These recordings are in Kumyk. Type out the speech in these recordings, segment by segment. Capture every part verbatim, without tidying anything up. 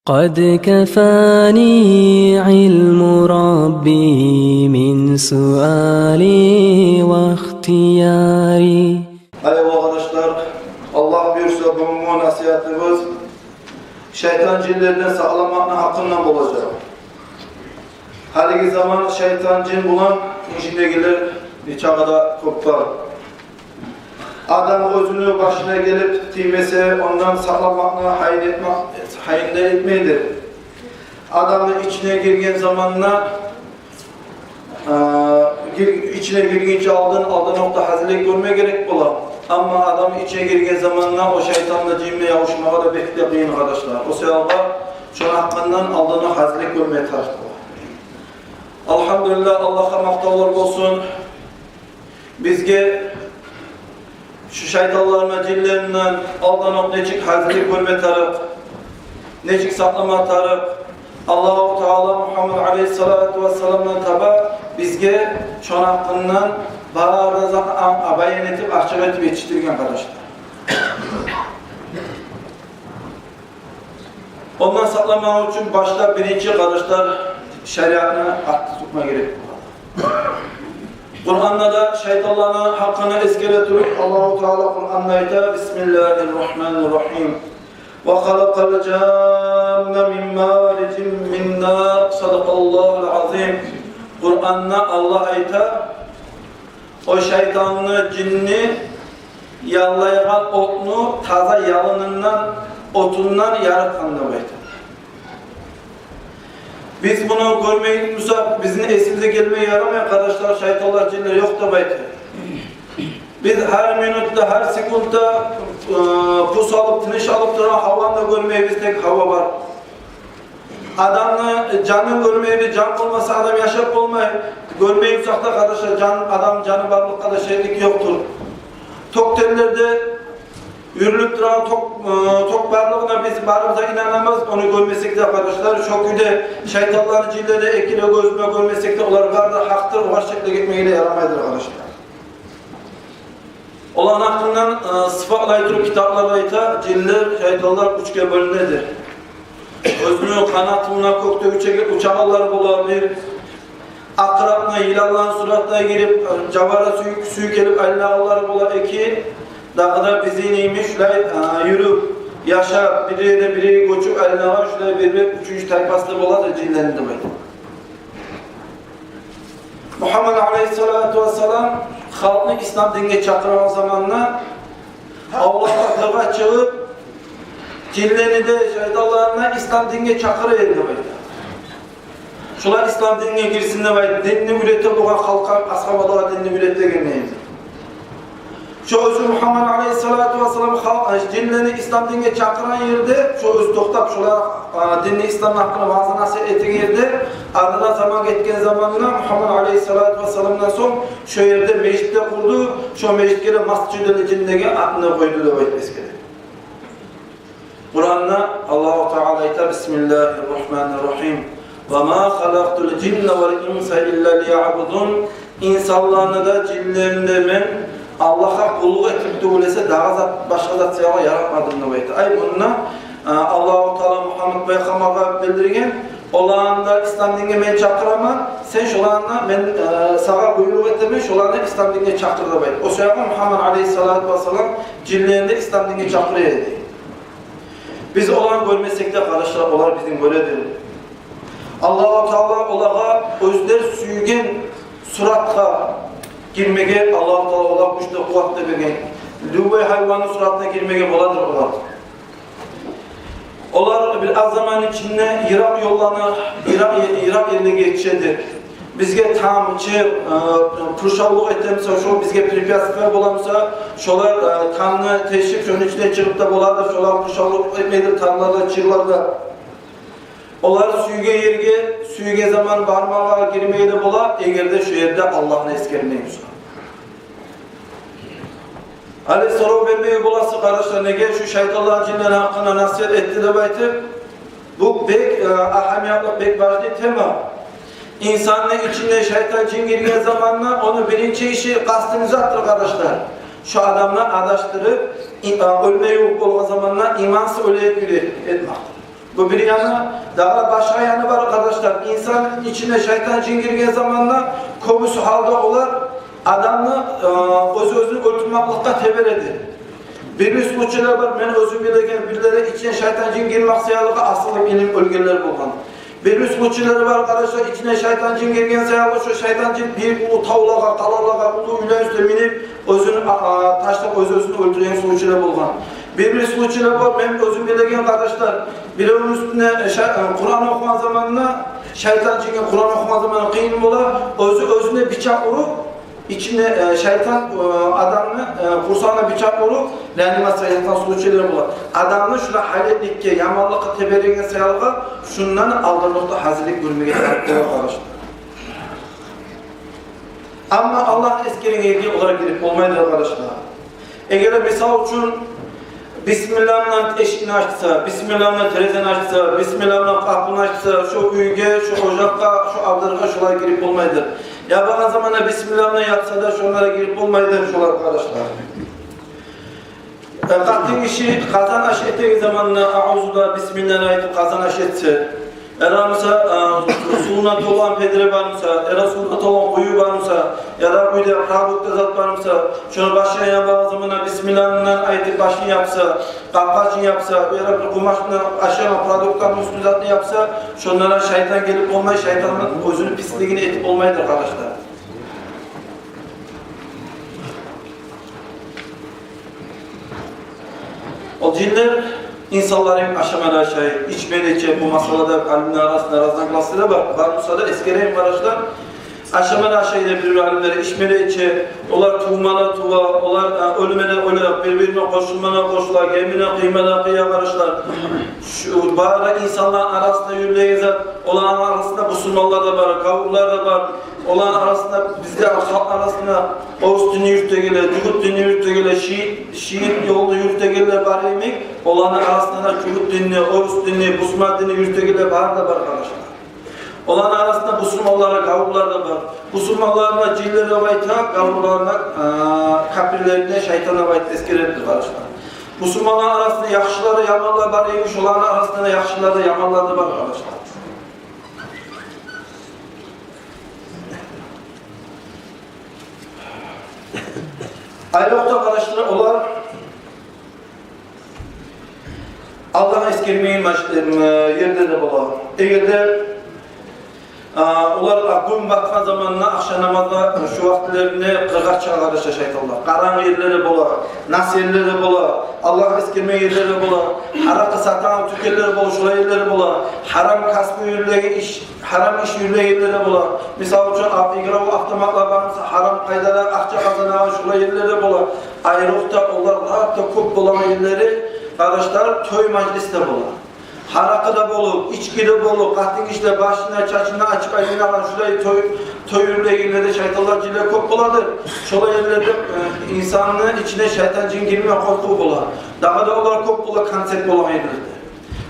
قد كفاني علم ربي من سؤالي واختياري. Гьали, къардашлар, Аллагь буюрса, бугюнгю насигьатыбыз шайтан, жинлерден сакъланмакъны гьакъындан болажакъ. Гьалиги заман шайтан, жин булан ишиндегилер нечакъы да кёп бар. Адам оьзюню башына гелип тиймесе, ондан сакъланмакъны гьайын этмек, гьайын да этмейдир. Адамны ичине гирген заманда, э, гир-, ичине гиргинче алдын, алданокъда гьазирлик гёрме герек бола. Амма адамны ичине гирген заманда о шайтан да, жин де ябушмагъа да бек де къыйын, къардашлар. О саялы шону гьакъындан алданокъ гьазирлик гёрме тарыкъ бола. Альгьамдулиллагь, Аллагьгъа макътавлар болсун. Бизге шу шайтанлардан, жинлерден алданокъ нечик гьазирлик гёрме тарыкъ, нечик сакъланма тарыкъ, Аллагьу Таала Мугьаммад алейгьиссалату вассаламдан таба бизге шону гьакъындан бары затны а-, баян этип, ачыкъ этип етишдирген, къардашлар. Ондан сакъланмакъ учун башда биринчи, къардашлар, шариатны артда тутма герек бола. Къуранда да шайтанланы гьакъын эсгере туруп, Аллагьу Таала Къуранда айта: بسم الله الرحمن الرحيم. وخلق الجان من مارج من نار. صدق الله العظيم. Къуранда Аллагь айта: о шайтанны, жинни яллайгъан отну таза ялынындан, отундан яратгъан деп айта. Биз муну гёрмей бусакъ, бизин эсибизге гелмеге ярамай, къардашлар, шайтанлар, жинлер ёкъ деп айта. Биз гьар минутда, гьар секундда, э, пус алып, тыныш алып турагъан гьаваны да гёрмейбиз, тек гьава бар. Адамны жанын гёрмейбиз, жан болмаса адам яшап болмай. Гёрмей бусакъ да, къардашлар, жан, адам жаны барлыкъгъа да шеклик ёкъдур. Ток теллерде юрюлюп турагъан ток, э, ток барлыгъына биз барыбыз да инанабыз, ону гёрмесек де, къардашлар. Шо кюйде шайтанланы, жинлени эки де гёзюбюз булан гёрмесек де, олар бары да гьакъдыр, огъар шеклик этмеге де ярамайдыр, къардашлар. Оланы гьакъындан, э, сыпатлай туруп, китаплар айта, жинлер, шайтанлар уьчге бёлюнеди. Оьзюню къанатына кёкде уча-, учагъанлар бола бир, акърапны, йыланланы суратына гирип, э, жавара сюй-, сюйкелип айланагъанлар бола эки, дагъы да бизин йимик шулай, э, юрюп, яшап, бир ерден бир ерге гёчюп айланагъан шулай бир, бир уьчюнчю тайпасы да бола да жинлени деп айта. Мугьаммад алейгьиссалату вассалам халкъны ислам динге чакъыргъан заманда авлакъгъа, тайгъа чыгъып, жинлени де, шайтанланы да ислам динге чакъыра эди деп айта. Шолар ислам динге гирсин деп айтып, динни уьйрете болгъан халкъгъа, асгьабалагъа динни уьйрете деген эди. Шо оьзю Мугьаммад алейгьиссалату вассалам халкъ, э, жинлени ислам динге чакъыргъан ерде, шо оьзю токътап, шолар, э, динни, ислам гьакъында ваъза-насигьат этеген ерде, артына заман гетген заманда Мугьаммад алейгьиссалату вассаламдан сонг шо ерде межит де къурду, шо межитге де Масжидул Жин деген атны къойду деп айтмасы герек. Къуранда Аллагьу Таала айта: بسم الله الرحمن الرحيم. وما خلقت الجن والإنس إلا ليعبدون. Инсанланы да, жинлени де мен Аллагьгъа къуллукъ этип тюгюл эсе, дагъы зат, башгъа зат саялы яратмадым деп айта. Ай, мунда, а, Аллагьу Таала Мугьаммад пайхаммаргъа билдирген, оланы да ислам динге мен чакъыраман, сен шоланы да мен, э, сагъа буйрукъ этемен, шоланы да ислам динге чакъыр деп айта. О саялы Мугьаммад алейгьиссалату вассалам жинлени де ислам динге чакъыра эди. Биз оланы гёрмесек де, къардашлар, олар бизин гёредир. Аллагьу Таала олагъа оьзлер сюйген суратгъа гирмеге, Аллагьу Таала олагъа гюч де, къуват да берген. Любой гьайванны суратына гирмеге боладыр олар. Олар бир аз заманны ичинде йыракъ ёлланы, йыракъ, йыракъ ерлеге етишеди. Бизге там, чыр, э, къуршавлукъ этемсе, шо бизге препятствие боламса, шолар, э, тамны тешип, шону ичинден чыгъып да боладыр, шолар къуршавлукъ этмейдир тамлар да, чырлар да. Олар сюйген ерге, сюйген заман бармагъа, гирмеге де бола, эгер де шо ерде Аллагьны эсгермей буса. Гьали сорав бермеге боласыз, къардашлар, неге шу шайтанлар, жинлер гьакъында насигьат этди деп айтып. Бу бек, э, агьамиятлы, бек важный тема. Инсанны ичине шайтан, жин гирген заманда ону биринчи иши, къасты не затдыр, къардашлар? Шо адамны адашдырып, и-, э, оьлме ювукъ болгъан заманда имансыз оьлеген кюйде этмекдир. Бу бир яны, дагъы башгъа яны бар, къардашлар. Инсан ичине шайтан, жин гирген заманда кёбюсю гьалда олар адамны, э, оьз-оьзюн оьлтюрмекликге тебереди. Бир-бир случайлар бар, мен оьзюм билеген, бирлери ичине шайтан, жин гирмек саялы асылып илинип оьлгенлер болгъан. Бир-бир случайлар бар, къардашлар, ичине шайтан, жин гирген саялы шо шайтан, жин бир уллу тавлагъа, къалалагъа, уллу уьйлени уьстюне минип, оьзюн, а, а, ташлап, оьз-оьзюн оьлтюрген случайлар болгъан. Бир-бир случайлар бар, мен оьзюм билеген, къардашлар, биревню уьстюне, э, ша-, э, Къуран охугъан заманда, шайтан, жинге Къуран охугъан заманда къыйын бола, оьзю оьзюне бичакъ уруп, ичине, э, шайтан, э, адамны, э, къурсагъына бичакъ уруп, реанимацияда ятгъан случайлар бола. Адамны шулай гьалетликге, яманлыкъгъа тебереген саялы шундан алдын окъда гьазирлик гёрмеге тарыкъ бола, къардашлар. Амма Аллагьны эсгерген ерге олар гирип болмайдыр, къардашлар. Эгер де, мисал учун, бисмиллагь булан эшикни ачса, бисмиллагь булан терезени ачса, бисмиллагь булан къапуну ачса, шо уьйге, шо ожакъгъа, шо абдыргъа шолар гирип болмайдыр. Ябагъан заманда бисмиллагь булан япса да, шонлар да гирип болмайдыр шолар, къардашлар. Э, къатын гиши къазан аш этеген заманда аузу да бисмиллагь айтып къазан аш этсе, яда буса, э, сувуна толгъан педре бар буса, яда сувуна толгъан къую бар буса, яда уьйде продукт зат бар буса, шону башына ябагъан заманда бисмиллагь булан айтып башын япса, къапгъачын япса, яда бир къумачны ашама продуктланы уьстюн затын япса, шондан да шайтан гелип болмай, шайтан оьзюню пислигин этип болмайдыр, къардашлар. О жинлер инсанлар йимик ашама да ашай, ичме де иче. Бу масъалада алимлер арасында разногласиялар бар. Бар буса да эсгерейим, къардашлар. Ашама да ашай деп бир-бир алимлер, ичме де иче. Олар тувма да тува, олар, э, оьлме де оьле, бир-бирине къошулма да къошула, гемине къыйма да къыя, къардашлар. Шу бары инсанлар арасында юрюлеген зат, оланы арасында бусурманлар да бар, гавурлар да бар. Оланы арасында, бизде халкъ арасында орус динни юрютегенлер, жугьут динни юрютегенлер, шиит, шиит ёлну юрютегенлер бар йимик, оланы арасында да жугьут динни, орус динни, бусурман динни юрютегенлер бары да бар, къардашлар. Оланы арасында бусурманлар да, гавурлар да бар. Бусурманланы жинлер деп айта, гавурланы, а, капирлени шайтан деп айтып эсгереди, къардашлар. Бусурманланы арасында яхшылар да, яманлар бар йимик, шоланы арасында да яхшылар да, яманлар да бар, къардашлар. Айрокъда, къардашлар, олар Аллагьны эсгермейген маж-, эм, ерлерде бола. Эгер де, а, олар гюн батгъан заманда, ахшам намазда, шу вакътилеринде къыргъа чыгъа, къардашлар, шайтанлар. Къарангы ерлерде бола, нас ерлерде бола, Аллагьны эсгермейген ерлерде бола, гьаракъы сатагъан тюкенлер бола, шолай ерлерде бола, гьарам касбу юрюлеген иш, гьарам иш юрюлеген ерлерде бола. Мисал учун, а, игровой автоматлар бар буса, гьарам къайдада акъча къазанагъан, шолай ерлерде бола. Айрокъда олар лап да кёп болагъан ерлери, къардашлар, той мажлисде бола. Гьаракъы да болуп, ички де болуп, къатын гиши де башын да, чачын да ачып айланагъан шулай той, той юрюлеген ерлерде шайтанлар, жинлер кёп боладыр. Шолай ерлерде, э, инсанны ичине шайтан, жин гирме къоркъув бола. Дагъы да олар кёп бола концерт болагъан ерлерде.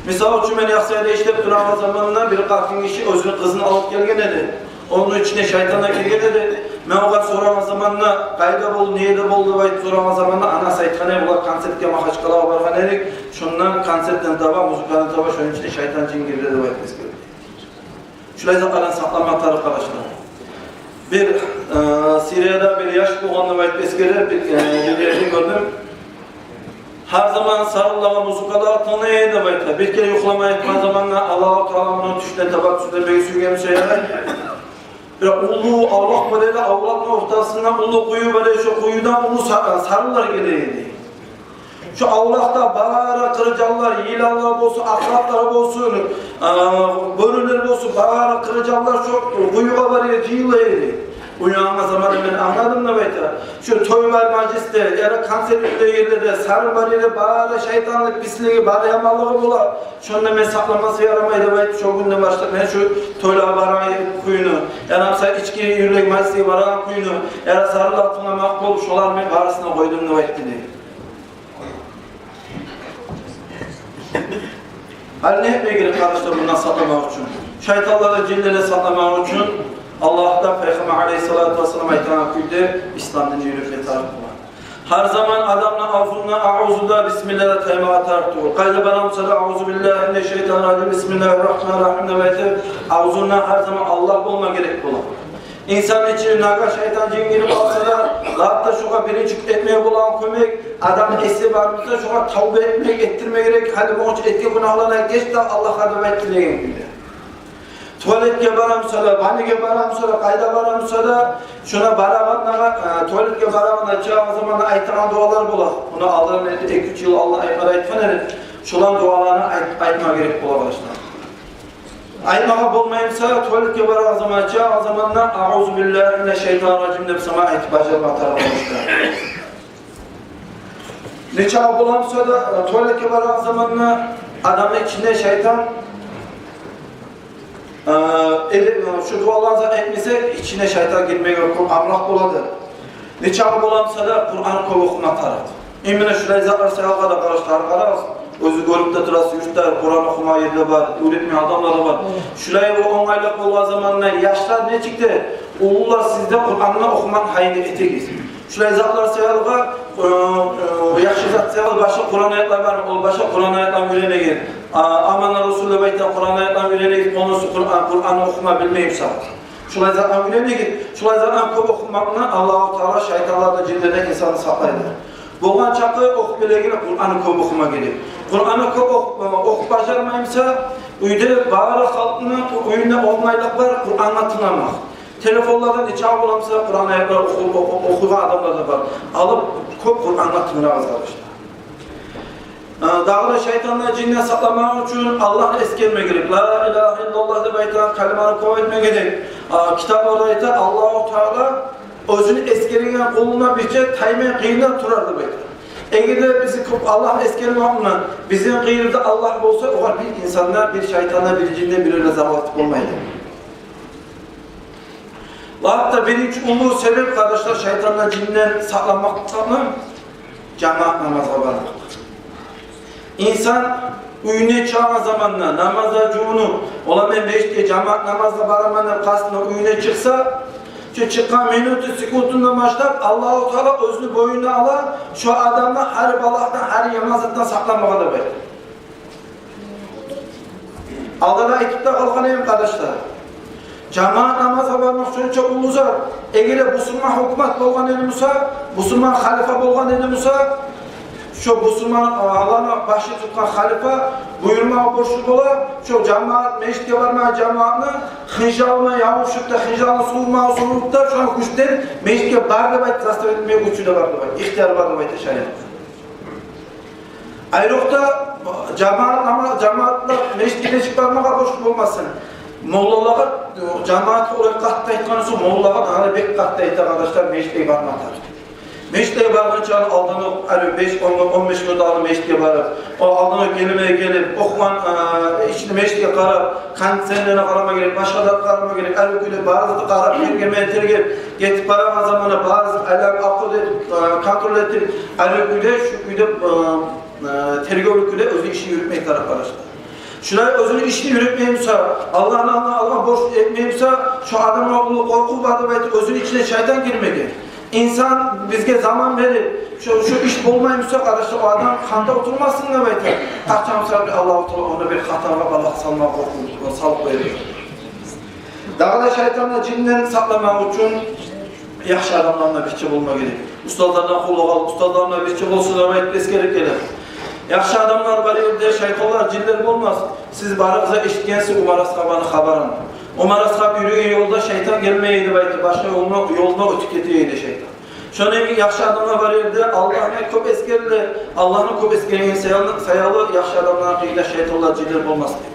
Мисал учун, мен Аксайда ишлеп турагъан заманда бир къатын гиши оьзюню къызын алып гелген эди. Ону ичине шайтан да гирген эди. Мен огъар сорагъан заманда, къайда болду, не ерде болду деп айтып сорагъан заманда, анасы айтгъан эди: «Булар концертге Махачкъалагъа баргъан эдик, шондан концертден таба, музыкадан таба шону ичине шайтан, жин гирди», – деп айтып эсгерди. Шулай затлардан сакъланма тарыкъ, къардашлар. Бир, э, Сирияда бир яш болгъан деп айтып эсгере, бир, э, бир ерде гёрдюм. Гьар заман сарынлагъа, музыкалагъа тынглай эди деп айта. Бир керен юхламай ятгъан заманда Аллагьу Таала муну тюшюнден таба тюзлемеге сюйген буса ярай. Бир уллу авлакъ бар эди, авлакъны ортасында уллу къую бар эди, шо къуюдан уллу са-, сарынлар геле эди. Шо авлакъда бары къыржанлар, йыланлар болсун, акъраплар болсун, а, бёрюлер болсун, бары къыржанлар шо къуюгъа бара эди, жыйыла эди. Уянгъан заманда мен англадым деп айта. Шо той бар мажлисде, яда концерт юрюлеген ерлерде, сарын бар ерде бары шайтанлыкъ, пислиги, бары яманлыгъы бола. Шонда мен сакъламаса ярамай деп айтып, шо гюнден башлап мен шо тойлагъа барагъан кюйню, яда мисал ички юрюлеген мажлисге барагъан кюйню, яда сарынлагъа тынгламакъ болуп, шоланы мен барысын да къойдум деп айтды дей. Гьали не этме герек, къардашлар, мундан сакъланмакъ учун? Шайтанлардан, жинлерден сакъланмакъ учун Аллагь да, Пайхаммар алейгьиссалату вассалам айтагъан кюйде ислам динни юрютме тарыкъ бола. Гьар заман адамны авзунда «Аузу» да, «Бисмилла» да таймагъа тарыкъ тюгюл. Къайда бара буса да «Аузу биллагьи минаш-шайтанир-ражим, бисмиллагьир-рагьманир-рагьим» деп айтып, авзунда гьар заман Аллагь болма герек бола. Инсанны ичине нагагь шайтан, жин гирип къалса да, лап да шогъар биринчи этмеге болагъан кёмек, адам эсе бар буса, шогъар тавба этмек, этдирме герек, гьали болгъунча этген гюнагьларындан геч де, Аллагь, деп айтып тилеген кюйде. Туалетге бара буса да, баняге бара буса да, къайда бара буса да, шуна барагъанда, э, туалетге барагъанда, чыгъагъан заманда айтагъан дуалар бола. Муну алдан, эки-уьч йыл алдан айтма, айтгъан эдик. Шоланы дуаларын айт-, айтма герек бола, къардашлар. Айтмагъа болмай буса, туалетге барагъан заманда, чыгъагъан заманда «Аузу биллагьи минаш-шайтанир-ражим» деп сама айтып бажарма тарыкъ, къардашлар. Нечакъы бола буса да, э, туалетге барагъан заманда адамны ичине шайтан, э, эди, э, шу дуаланы зат этмесе, ичине шайтан гирмеге кёп амракъ болады. Нечакъы бола буса да, Къуран кёп охума тарыкъ. Именно шулай затлар саялы да, къардашлар, къарагъыз. Оьзюгюз гёрюп де турасыз, юртда Къуран охума ерлер бар, уьйретмеген адамлар да бар. Шулай бу онгайлыкъ болгъан заманда яшлар нечик де, уллулар сиз де Къуранны охумакъны гьайын этигиз. Шулай затлар саялы, э, э, яхшы зат саялы башгъа Къуран аятлар бар, ол башгъа Къуран аятланы уьйренигиз. А, «Амана Расул» деп айтагъан Къуран аятланы уьйренигиз, ондан сонг Къуран, Къуранны охума билмей бусагъыз. Шулай затланы уьйренигиз. Шулай затланы кёп охумакъ булан Аллагьу Таала шайтанлардан, жинлерден инсанны сакълайды. Болгъан чакъы охуп билегенлер Къуранны кёп охума герек. Къуранны кёп ох-, охуп бажармай буса, уьйде бары халкъны уьюнде онгайлыкъ бар Къурангъа тынгламакъ. Телефонларда нечакъы бола буса Къуран аятлар оху-, оху-, охуйгъан адамлар да бар. Алып кёп Къурангъа тынглагъыз, къардашлар. Э, дагъы да шайтандан, жинден сакъланмакъ учун Аллагьны эсгерме герек. «Ла илагьа иллаллагь» деп айтагъан калиманы кёп айтма герек. Э, китапларда айта, Аллагьу Таала оьзюн эсгереген къулуна бирче таймай, къыйынлап турар деп айта. Эгер де биз кёп Аллагьны эсгермекни, бизин къырыйыбызда Аллагь болса, огъар бир инсан да, бир шайтан да, бир жин де, бир де зарал этип болмайды. Лап да биринчи уллу себеп, къардашлар, шайтандан, жинден сакъланмакъны жамаат намазгъа бармакъ. Инсан уьюне чыгъагъан заманда намазгъа жувунуп, ола мен межитге жамаат намазгъа бараман деп къастына уьюне чыкъса, шу чыкъгъан минуту, секундундан башлап Аллагьу Таала оьзюню бойнуна ала шу адамны гьар балагьдан, гьар яман затдан сакъламагъа деп айта. Алда да айтып да къалгъан эдим, къардашлар. Жамаат намазгъа бармакъ шонча уллу зат. Эгер де бусурман гьукумат болгъан эди буса, бусурман халифа болгъан эди буса, шо бусурман, а, аланы башын тутгъан халифа буюрмагъа борчлу бола, шо жамаат, межитге бармагъан жамаатны хынжалына ябушуп да, хынжалын сувурмагъа сувуруп да, шону гючден межитге бар деп айтып, заставить этмеге гючю де бар деп айтып, ихтияры бар деп айтып шариат. Айрокъда жамаат, ама жамаатлар межитге нечик бармагъа борчлу болмасын. Моллалагъа, жамаатгъа олай къатты айтгъан сонг, моллагъа дагъы бек къатты айта, къардашлар, межитге барма тарыкъ. Межитге баргъынча алдан окъ, гьали беш, он, он беш минут алда межитге барып, о алдан окъ гелмеге гелип, охугъан, э, ичинде межитге къарап, кондиционерге къарама герек, башгъа затгъа къарама герек, гьар кюйде бары затны къарап, тергеме, тергеп, гетип барагъан заманда бары зат айланып, акъыл этип, э, контроль этип, гьар кюйде, шу кюйде, э, э, тергевлю кюйде оьзюню ишин юрютмеге тарыкъ, къардашлар. Шулай оьзюню ишин юрютмей буса, Аллагьны алдына алгъан борч этмей буса, шу адамгъа уллу къоркъув бар деп айтып, оьзюню ичине шайтан гирмеге. Инсан бизге заман берип, шу, шу иш болмай буса, къардашлар, о адам хантав турмасын деп айта. Къачан буса бир Аллагьу Таала онда бир хатагъа, балагъа салма къоркъув салып къояр. Дагъы да шайтандан, жинден сакъланмакъ учун яхшы адамлардан бирче болма герек. Устазлардан къуллукъ алып, устазлардан бирче болсун деп айтып эсгерип геле. Яхшы адамлар бар ерде шайтанлар, жинлер болмас. Сиз барыгъыз да эшитгенсиз Умар асгьабаны хабарын. Умар асгьаб юрюген ёлда шайтан гелмей эди деп айтып, башгъа ёлуна, ёлуна оьтюп гете эди шайтан. Шону йимик яхшы адамлар бар ерде Аллагьны кёп эсгериле, Аллагьны кёп эсгерген саялы, саялы яхшы адамланы къырыйына шайтанлар, жинлер болмас дей.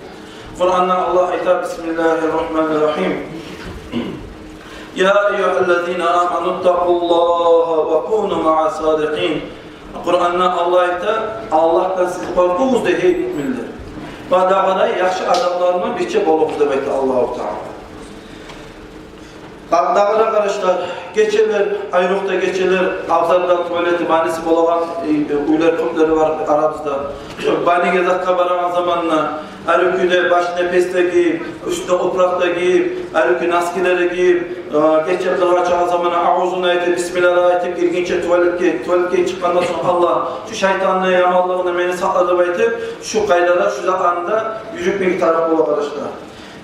Къуранда Аллагь айта: «Бисмиллагьир-рагьманир-рагьим. Я айюгьаллазина аману ттакъуллагьа ва куну маъас-садикъин». Къуранда Аллагь айта: «Аллагьдан сиз къоркъугъуз, – дей, – гьей муъминлер. Ва дагъы да яхшы адамлардан бирче болугъуз», – деп айта Аллагьу Таала. Дагъы да, къардашлар, гечелер, айрокъда гечелер, абзарда туалети, банясы болагъан, э, уьйлер кёплери бар арабызда. Шо баняге, затгъа барагъан заманда, Гьар кюйде башына пес де гийип, уьстюне опуракъ да гийип, гьар кюй носкилер де гийип, э, гече къыргъа чыгъагъан заманда аузун айтып, бисмиллагь айтып гиргинче туалетге, туалетге чыкъгъандан сонг, Аллагь, шу шайтанны яманлыгъындан мени сакъла деп айтып, шу къайдада, шу заманда юрюмеге тарыкъ бола, къардашлар.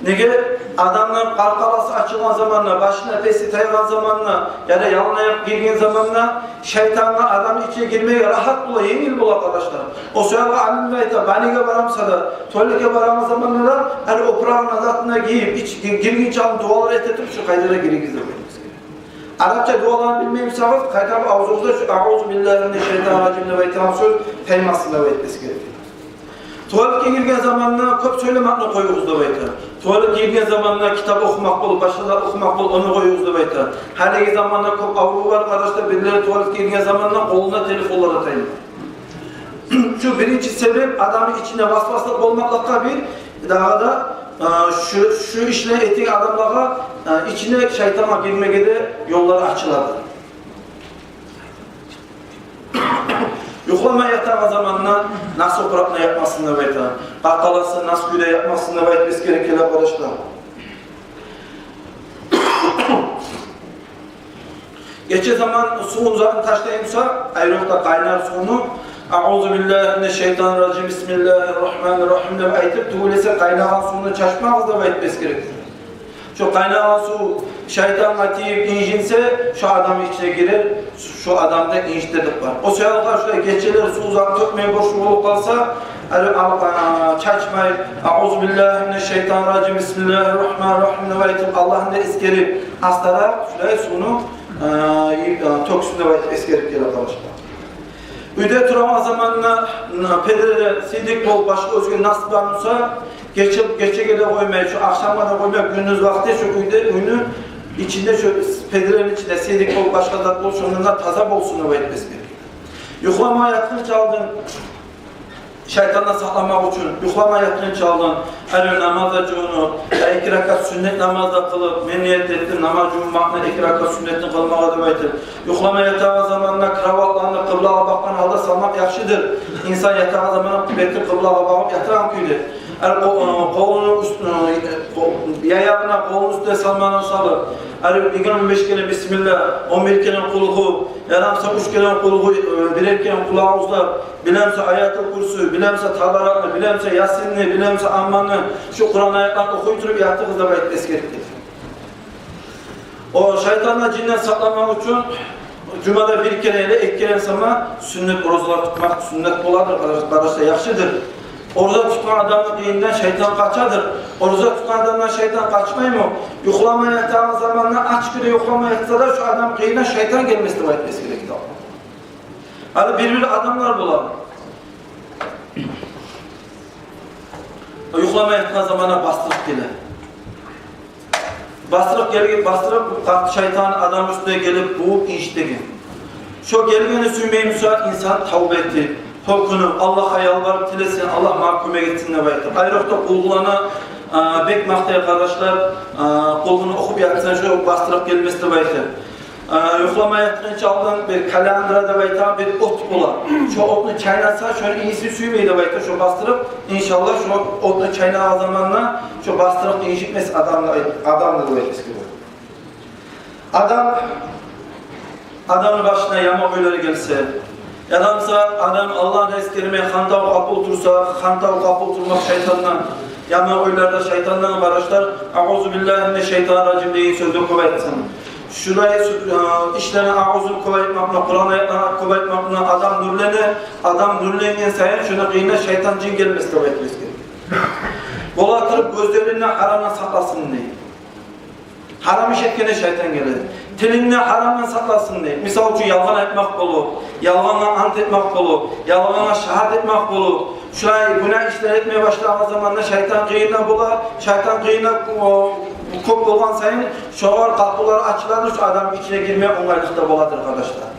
Неге? Адамны къаркъарасы ачылгъан заманда, башына песи тайгъан заманда, яда ялан аякъ гирген заманда шайтангъа адамны ичине гирмеге рагьат бола, енгил бола, къардашлар. О саялы алимлер айта, баняга барамса да, туалетге барагъан заманда да, гьали опурагъын, затына гийип, ич-, гиргинче алдын дуалар эте туруп, шу къайдада гиригиз деп айтмас герек. Арапча дуаланы билмей бусагъыз, къайтарып авзугъузда шу «Аузу биллагьи минаш-шайтанир-ражим» деп айтагъан сёз таймасын деп айтмас герек. Туалетге гирген заманда кёп сёйлемекни къоюгъуз деп айта. Туалетге гирген заманда китап охумакъ болуп, башгъа зат охумакъ болуп, ону къоюгъуз деп айта. Гьалиги заманда кёп аврув бар, къардашлар, бирлери туалетге гирген заманда къолуна телефонлар да таймай. Шу биринчи себеп адамны ичине васваслыкъ болмакълыкъгъа бир, дагъы да, а, шу, шу ишлени этеген адамлагъа, а, ичине шайтангъа гирмеге де ёллар ачылады. Юхлама ятагъан заманда нас опуракъда ятмасын деп айта. Къаркъарасын нас кюйде ятмасын деп айтып эсгере геле, къардашлар. Гече заман сувун затын ташлай буса, айрокъда къайнар сувну, «Аузу биллагьи минаш-шайтанир-ражим, бисмиллагьир-рагьманир-рагьим» деп айтып, тюгюл эсе къайнагъан сувну чачмагъыз деп айтып эсгере геле. Шо къайнагъан сув шайтангъа тийип инжинсе, шо адамны ичине гирер, шо адамда инжитерлик бар. О саялы шулай гечелер сув зат тёкмей бош болуп къалса, гьали ал-, а, чачмай, «Аузу биллагьи минаш-шайтанир-ражим, бисмиллагьир-рагьманир-рагьим» деп айтып, Аллагьны да эсгерип, астаракъ шулай сувну, а, и, а, тёксюн деп айтып эсгерип геле, къардашлар. Уьйде турагъан заманда, м, педерлер сийдик болуп, башгъа оьзге нас бар буса, гече, гечеге де къоймай, шо ахшамгъа да къоймай, гюндюз вакъти шо уьйде, уьйню ичинде, шо педерлени ичинде сийдик болуп, башгъа зат болуп, шондан да таза болсун деп айтып эсгере геле. Юхлама ятгъынча алдын, шайтандан сакъланмакъ учун, юхлама ятгъынча алдын, гьали намаз да жувунуп, я эки ракаат сюннет намаз да къылып, мен ният этдим намаз жувунмакъны, эки ракаат сюннетни къылмагъа деп айтып, юхлама ятагъан заманда кроватланы къыблагъа бакъгъан гьалда салмакъ яхшыдыр. Инсан ятагъан заманда бетин къыблагъа багъып ятагъан кюйде. Гьали къо-, къолуну уьст-, къо-, яягъына къолуну уьстюне салмагъын салып, гьали йигирма беш керен бисмиллагь, он бир керен къулгьу, ярамса уьч керен къулгьу, э, бирер керен къул агъузлар, билемсе аятул курсу, билемсе табаракны, билемсе ясинни, билемсе амманы, шу Къуран аятланы охуй туруп ятыгъыз деп айтып эсгере геле. О шайтандан, жинден сакъланмакъ учун жумада бир керен яда эки керен сама сюннет оразалар тутмакъ сюннет боладыр, къардашлар, яхшыдыр. Ораза тутгъан адамны къырыйындан шайтан къачадыр. Ораза тутгъан адамдан шайтан къачмаймы? Юхлама ятагъан заманда ач кюйде юхлама ятса да, шо адамны къырыйына шайтан гелмес деп айтып эсгере геле. Гьали бир-бир адамлар бола, юхлама ятгъан заманда бастырыкъ геле. Бастырыкъ гелип, бастырыкъ, къатты шайтан адам уьстюне гелип, бувуп инжитеген. Шо гелгенни сюймей буса, инсан тавба этип, тёкюнюп, Аллагьгъа ялбарып тилесин, Аллагь магъа кёмек этсин деп айтып. Айрокъда къулгьуланы, а, бек макътай, къардашлар, а, къулгьуну охуп ятса, шо бастырыкъ гелмес деп айтып. А, юхлама ятгъынча алдын бир каландра деп айтагъан бир от бола. Шо отну чайнаса, шону ийисин сюймей деп айта шо бастырыкъ. Иншаллагь, шо отну чайнагъан заманда шо бастырыкъ инжитмес адамны, адамны деп айтмас герек. Адам, адамны башына яман ойлар гелсе, яда буса адам Аллагьны эсгермей, хантав къапып олтурса, хантав къапып олтурмакъ шайтандан, яман ойлар да шайтандан, къардашлар. «Аузу биллагьи минаш-шайтанир-ражим» деген сёзню кёп айтсын. Шулай, э, ишлени, агъузну кёп айтмакъ булан, Къуран аятланы кёп айтмакъ булан адам нюрлене, адам нюрленген сайын шону къырыйына шайтан, жин гелмес деп айтып эсгере. Бола туруп гёзлерин де гьарамдан сакъласын дей. Гьарам иш этгенде шайтан геле. Тилин де гьарамдан сакъласын дей. Мисал учун, ялгъан айтмакъ болуп, ялгъангъа ант этмек болуп, ялгъангъа шагьат этмек болуп, шулай гюнагь ишлер этме башлагъан заманда шайтан къырыйында бола, шайтан къырыйында, о, кёп болгъан сайын шогъар къапулар ачыладыр, шо адамны ичине гирме онгайлыкъ да боладыр, къардашлар.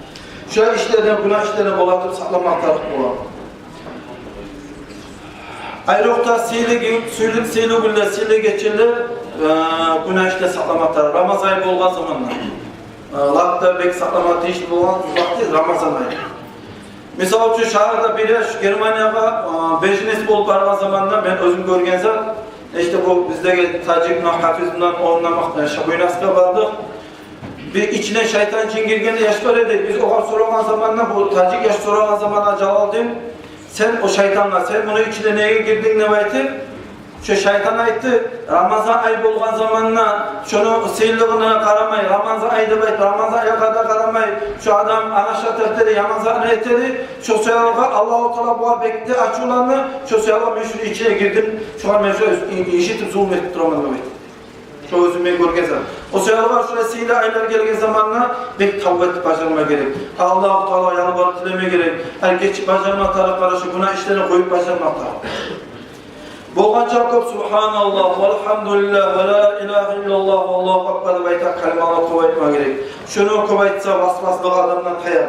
Шулай ишлерден, гюнагь ишлерден бола туруп сакъланмакъ тарыкъ бола. Айрокъда сыйлы гюн, сыйлы, сыйлы гюнлер, сыйлы гечелер, э, гюнагь ишлерден сакъланмакъ тарыкъ. Рамазан ай болгъан заманда, э, лап да бек сакъланмагъа тийишли болгъан вакъти Рамазан ай. Мисал учун, шагьарда бир яш Германиягъа, а, беженец болуп баргъан заманда мен оьзюм гёрген зат, ишде бу биздеги таджик муна Гьафиз булан онда ма-, э, Шабуйнаксгъа бардыкъ. Бир ичине шайтан, жин гирген яш бар эди. Биз огъар сорагъан заманда, бу таджик яш сорагъан заманда: «Жалалдин, сен о шайтангъа, сен муну ичине неге гирдинг?» — деп айтып, шо шайтан айтды: «Рамазан ай болгъан заманда, шону сыйлылыгъына къарамай, Рамазан ай деп айтып, Рамазан айгъа да къарамай, шо адам анашат этеди, яман затны этеди. Шо саялы Аллагьу Таала бугъар бек де ачувланды. Шо саялы мен шуну ичине гирдим, шогъар мен шо ин-, инжитип, зулму этип тураман», — деп айтды. Шо оьзюм мен гёрген зат. О саялы шулай сыйлы айлар гелген заманда бек тавба этип бажарма герек. Аллагьу Таалагъа ялбарып тилеме герек. Гьар гечип бажарма тарыкъ, къардашлар, гюнагь ишлени къоюп бажарма тарыкъ. Болгъанча кёп «Субгьаналлагь, валгьамдулиллагь, ва ла илагьа иллаллагь, валлагьу акбар» деп айтагъан калималаны кёп айтма герек. Шуну кёп айтса, васваслыкъ адамдан таяр.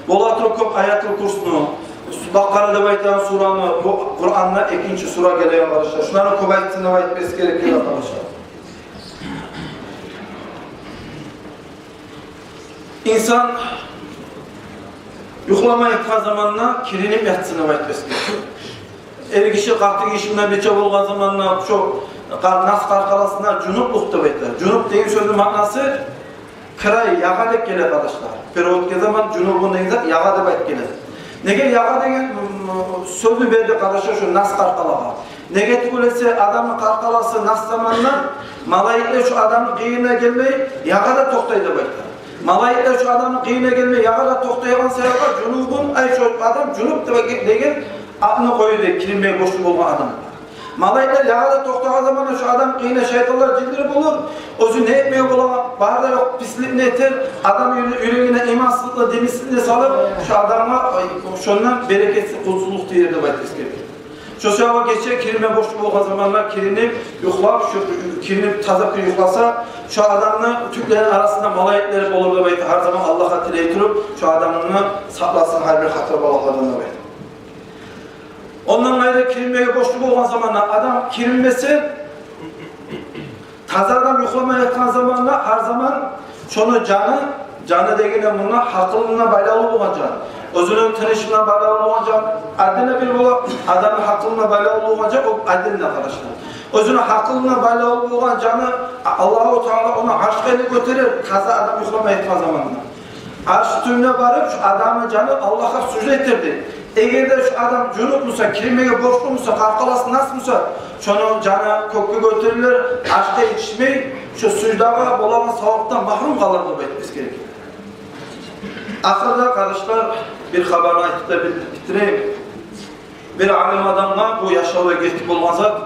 Бола туруп кёп Аятул Курсну, Бакъара деп айтагъан сураны, бу Къуранда экинчи сура гелеген, къардашлар. Шуланы кёп айтсын деп айтып эсгерген, къардашлар. Инсан юхлама ятгъан заманда киринип ятсын деп айтып эсгерген. Эр гиши къатынгиши булан бирче болгъан заманда шо къа-, нас къаркъарасына жунуплукъ деп айта. Жунуп деген сёзню маънасы кирай, ягъа деп геле, къардашлар. Перевод этген заман жунубун деген зат ягъа деп айтып геле. Неге ягъа деген, м, сёзню берди, къардашлар, шо нас къаркъалагъа? Неге тюгюл эсе, адамны къаркъарасы нас заманда малайиклер шо адамны къырыйына гелмей, ягъада токътай деп айта. Малайиклер шо адамны къырыйына гелмей, ягъада токътайгъан саялы жунубун, ай, шо адам жунуп деп деген атны къойду, киринмеге борчлу болгъан адам. Малайиклер ягъада токътагъан заманда шо адамны къырыйына шайтанлар, жинлер болур. Оьзю не этмеге болагъан, бары да ёкъ писликни этер, адамны юре-, юрегине имансызлыкъны, динсизликни салып, шо адамгъа, ай, шондан берекетсиз къуллукъ тиер деп айтып эсгерген. Шо саялы гече киринме борчлу болгъан заманда киринип, юхлап, шо киринип таза бир юхласа, шо адамны тюклерини арасында малайиклер болур деп айта, гьар заман Аллагьгъа тилей туруп, шо адамны сакъласын гьар бир хата-балагьлардан деп айта. Ондан къайры киринмеге борчлу болгъан заманда адам киринмесе, таза адам юхлама ятгъан заманда гьар заман шону жаны, жаны дегенде мунда гьакъылына байлавлу болгъан жан, оьзюню тынышына байлавлу болгъан жан, адден де бир бола, адамны гьакъылына байлавлу болгъан жан, о адден де, къардашлар. Оьзюню гьакъылына байлавлу болгъан жаны, Аллагьу Таала ону аршгъа гётерер, таза адам юхлама ятгъан заманда. Арш тюбюне барып, шо адамны жаны Аллагьгъа сужда этер дей. Эгер де шо адам жунуп буса, киринмеге борчлу буса, къаркъарасы нас буса, шону жаны кёкге гётерилер, аршгъа етишмей, шо суждагъа болагъан савапдан магьрюм къалар деп айтып эсгерген. Ахырда, къардашлар, бир хабарны айтып да бит-, битирейим. Бир алим адамгъа, бу яшавда гетип болгъан зат,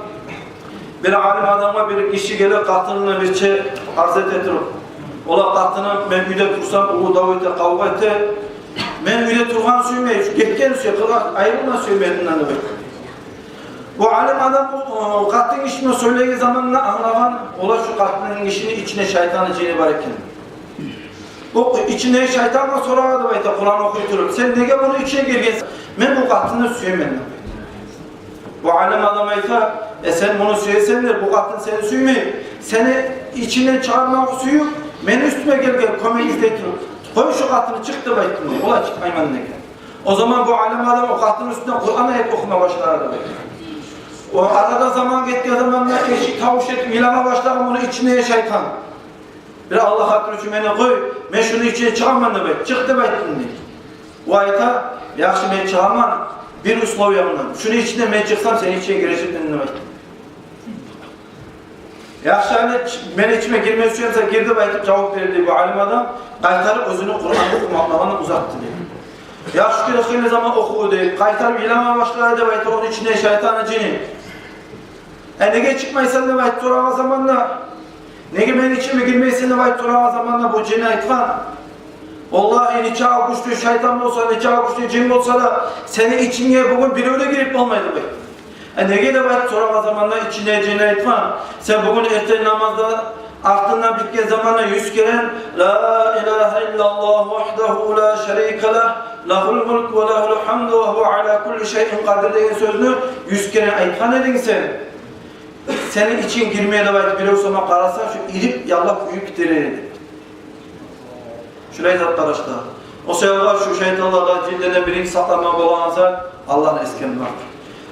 бир алим адамгъа бир гиши геле, къатынына бирче арз эте туруп: «Ола, къатыным, мен уьйде турсам, уллу дав эте, къавгъа эте. Мен уьйде тургъанны сюймей, гетгенни сюе, къыргъа айрылма сюе менден», — деп айта. Бу алим адам бу, э, къатынгиши булан сёйлеген заманда англагъан, ола, шо къатынгишини ичинде шайтанны жини бар экен. Бу ичинде шайтан бар, сорай деп айта, Къуран охуй туруп: «Сен неге муну ичине гиргенсен?» «Мен бу къатынны сюемен», — деп айта. Бу алим адам айта: «Э, сен муну сюесен де, бу къатын сени сюймей, сени ичинден чыгъармагъа сююп, мени уьстюме гелген, кёмек излей туруп, къой шо къатынны, чыкъ», — деп айтдым дей. «Ола, чыкъмайман», — деген. О заман бу алим адам о къатынны уьстюне Къуран аят охума башлай деп айта. О арада заман гетген заманда эшик тавуш этип йылама башлагъан муну ичинде шайтан. «Бир Аллагь хатири учун мени къой, мен шуну ичинден чыгъаман», — деп айт. «Чыкъ», — деп айтдым дей. О айта: «Яхшы, мен чыгъаман, бир условия булан. Шуну ичинден мен чыкъсам, сени ичинге гирежекмен», — деп айтды. «Яхшы, гьали мен ичиме гирме сюе бусанг, гир», — деп айтып жавап берди бу алим адам. Къайтарып оьзюню Къуран охумакълыгъын узатды дей. Яхшы, бир хыйлы заман охуду дей. Къайтарып йылама башлады деп айта ону ичинде шайтанны жини. «Э, неге чыкъмайсан?» — деп айтып сорагъан заманда, «Неге мени ичиме гирмейсен?» — деп айтып сорагъан заманда, бу жин айтгъан: «Валлагь, нечакъы гючлю шайтан болса, нечакъы гючлю жин болса да, сени ичинге бугюн бирев де гирип болмай», — деп айтгъан. «Э, неге?» — деп айтып сорагъан заманда, ичинде жин айтгъан: «Сен бугюн эртен намаздан артындан битген заманда юз керен «Ла илагьа иллаллагь вагьдагьу ла шарика лагь, лагьул мулку ва лагьул гьамду ва гьува аля кулли шайин къадир» деген сёзню юз керен айтгъан эдинг сен. Сени ичинге гирмей деп айтып бирев сама къараса, шо ирип, яллап, уьюп гитер эди». Шулай зат, къардашлар. О саялы шу шайтанлардан, жинлерден биринчи сакъланма болагъан зат Аллагьны эсгермек.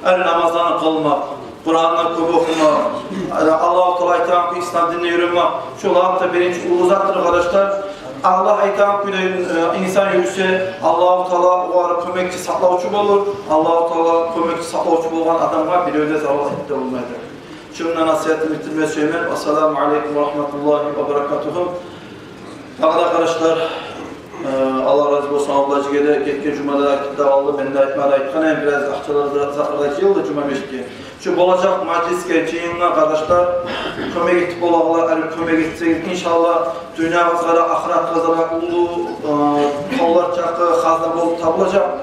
Гьар намазланы къылмакъ, Къуранны кёп охумакъ. Аллагьу Таала айтагъан кюйде ислам динде юрюмек. Шулар да биринчи уллу затдыр, къардашлар. Аллагь айтагъан кюйде, э, инсан юрюсе, Аллагьу Таала огъар кёмекчи, сакълавчу болур. Аллагьу Таала кёмекчи, сакълавчу болгъан адамгъа бирев де зарал этип де болмайды. Шунда насигьатымны битирме сюемен. Ассаламу алейкум ва рагьматуллагьи ва баракатугьу. Дагъы да, къардашлар, э, Аллагь рази болсун, Абдулла жиге де гетген жумада айтып да къалды, мен де айтма да айтгъан эдим, бираз акъчалар да, затлар да жыйылды жума межитге. Шу болажакъ мажлисге, жыйынгъа, къардашлар, кёмек этип болагъанлар, гьали кёмек этсегиз, иншаллагь, дюньягъызгъа да, ахыратыгъызгъа да уллу, э, тавлар чакъы хазна болуп табулажакъ.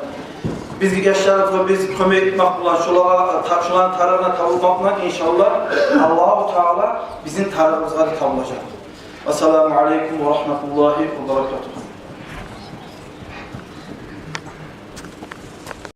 Бизге, яшларыбызгъа биз кёмек этмек булан, шулагъа, та-, шуланы тарыгъына табулмакъ булан, иншаллагь, Аллагьу Таала бизин тарыгъыбызгъа да табулажакъ. Ассаламу алейкум ва рагьматуллагьи ва баракатугьу.